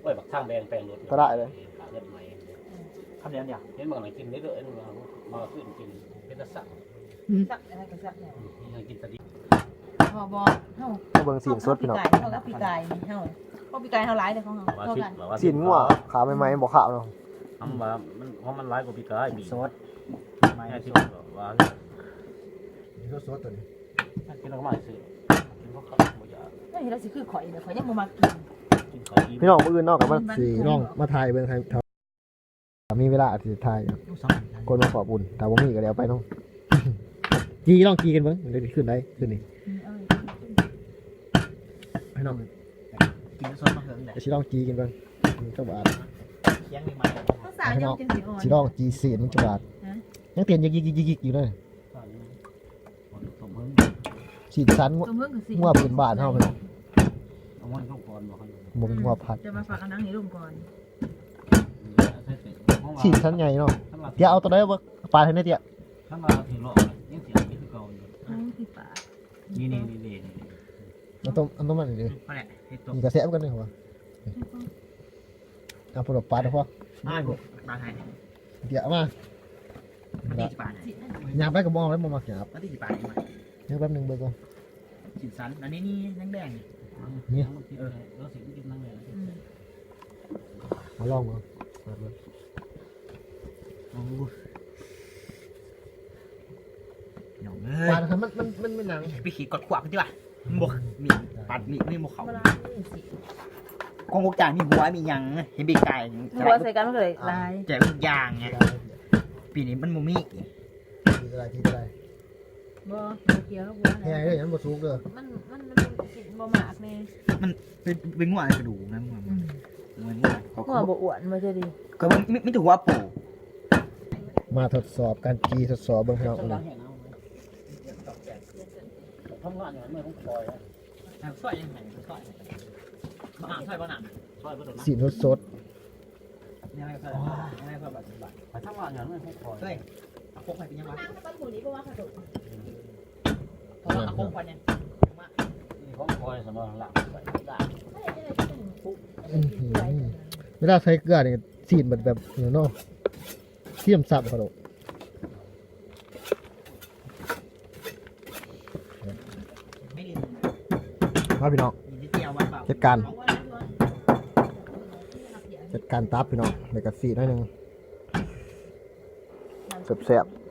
ໂອ້ຍ ບັກທາງແບ່ງແປງລົດ ຕະຫຼາຍເລີຍ ເຮັດໃໝ່ ຄຳນີ້ ເຫັນບັກນັ້ນກິນເດ້ອ ມາຂຶ້ນກິນເປັນຕາສັກ ອືມ ສັກ ອັນນັ້ນກໍສັກແລ້ວ ນີ້ກິນຕະດິບ ບໍ່ ບໍ່ ເຮົາ ເຮົາເບິ່ງຊີ້ນສົດພີ່ນ້ອງ ເຮົາກັບປີກາຍນີ້ ເຮົາ ເພາະປີກາຍເຮົາຫຼາຍເດ້ຂອງເຮົາ ວ່າ ເທົ່າກັນ ວ່າຊີ້ນງົວຂາໃໝ່ໆ ບໍ່ຂາວເນາະ ທຳວ່າມັນ ເພາະມັນຫຼາຍກວ່າປີກາຍ ຊີ້ນສົດ ໃໝ່ ໃຫ້ທີ່ວ່າ ນີ້ສົດໆ ຕົວນີ້ ກິນອອກມາຊື່ ກິນເຂົາບໍ່ຢາກ ເອີຍ ລາວຊິຄືຂ້ອຍເດ້ ຂ້ອຍຍັງບໍ່ມັກກິນ ກິນເຂົ້າອີ່ມ ພີ່ນ້ອງ ມື້ອື່ນເນາະ ກໍມາ ຊິລອງມາຖ່າຍເບິ່ງ ຖ້າ ຖ້າມີເວລາຊິຖ່າຍ ໂອ້ ສຳຄັນ ຄົນມາຂອບບຸນ ຖ້າບໍ່ມີກໍແລ້ວໄປເນາະ ຈີ່ ລອງຈີ່ກັນເບິ່ງ ເດີ ຂຶ້ນໄດ້ ຂຶ້ນນີ້ ອືມ ເອົາ ພີ່ນ້ອງ ກິນສົດມາເຫິງແຫຼະ ຊິລອງຈີ່ກັນເບິ່ງ ອືມ ຈັກບາດ ຄຽງໃໝ່ໆ ເຮົາສາກຍັງຈຶ່ງຊິອ່ອນ ຊິລອງຈີ່ຊີ້ນມັນຈັກບາດ ຮະ ຍັງເຕັ້ນຍິກໆໆໆຢູ່ເດີ ຊີ້ນສັນ ຕົ້ມເຫິງກໍຊີ້ນ ງົວພື້ນບ້ານເຮົາ ເອົາມັນລົງກ່ອນບໍ່ ບໍ່ແມ່ນງົວພັດ ຈະມາຝາກອັນນັ້ນໃຫ້ລົງກ່ອນ ຊີ້ນສັນໃຫຍ່ເນາະ ເຕຍ ເອົາຕົວໃດບໍ່ ປາດໃຫ້ແດ່ເຕຍ ຄັນວ່າຖືກຫຼອກ ຍັງຊິເອົາໄປຄືເກົ່າຢູ່ ອືມ ທີ່ປາດ ນີ້ໆໆໆ ເອົາຕົວ ເອົາຕົວມັນນີ້ເດ້ ນີ້ກໍແຊບຄືກັນເດ້ ເອົາປາດເອົາພໍ ອ່າ ປາດໃຫ້ ເຕຍ ເອົາມາ ອັນນີ້ຊິປາດໃຫ້ ຍ່າງໄປກໍບໍ່ເອົາໄດ້ ບໍ່ມັກຫຍາບ ອັນນີ້ຊິປາດໃຫ້ ຍັງແປັບໜຶ່ງເບິ່ງກ່ອນ ຊີ້ນສັນ ອັນນີ້ນີ້ແດງໆ ນີ້ ນີ້ ເອີ ເອົາລອງເບິ່ງ ເອົາເບິ່ງ ໂອ້ ນ້ອງເອີຍ ປາດ ມັນ ມັນ ມັນ ມັນໜັງ ໄປຂີດກອດຂວາກຕິວ່າ ມັນບໍ່ມີ ປາດມີດມັນບໍ່ເຂົ້າ ຂອງພວກເຈົ້າມີຫົວມີຫຍັງ ເຫັນປີກາຍ ຫົວໃສ່ກັນມັນກໍໄດ້ຫຼາຍ ແຈກທຸກຢ່າງໄງ ປີນີ້ມັນບໍ່ມີ ບໍ່ ບໍ່ກ່ຽວກັບຫົວ ແພງເດີ ມັນບໍ່ສຸກເດີ ມັນ ມັນ ມັນກິນບໍ່ໝາກແນ່ ມັນເປັນ ເປັນງົວກະດູກນະ ອືມ ງົວ ງົວບໍ່ອ້ວນ ບໍ່ຈະດີ ກໍມີ ມີແຕ່ຫົວໂປ ມາທົດສອບການຈີ່ ທົດສອບເບິ່ງພີ່ນ້ອງ ທຳງານຢູ່ເມືອງຂອງຂ້ອຍ ຊ່ອຍຍັງໄງ ຊ່ອຍ ບໍ່ຫ້າມຊ່ອຍບໍ່ນຳ ຊ່ອຍບໍ່ໂດນ ຊີ້ນສົດໆ ຍັງໄງກໍ ຍັງໄງກໍບາດບາດ ໄປທຳງານຫຍັງ ເອີຍ ເອົາໂຄກໃຫ້ເປັນຫຍັງວະ ເອົາໂຄກໄປນີ້ ນີ້ຂອງຂ້ອຍ ສຳລັບຫຼັງໄປ ອືມ ເວລາໃສ່ເກືອນີ້ ຊີ້ນມັນແບບນັ້ນເນາະ ຊີ້ນຊ້ຳໆ ຂະໂດດ. ມາພີ່ນ້ອງ ຈັດການ ຈັດການຕັບພີ່ນ້ອງ ແລ້ວກໍຊີ້ນໜ້ອຍໜຶ່ງ ແຊບໆ.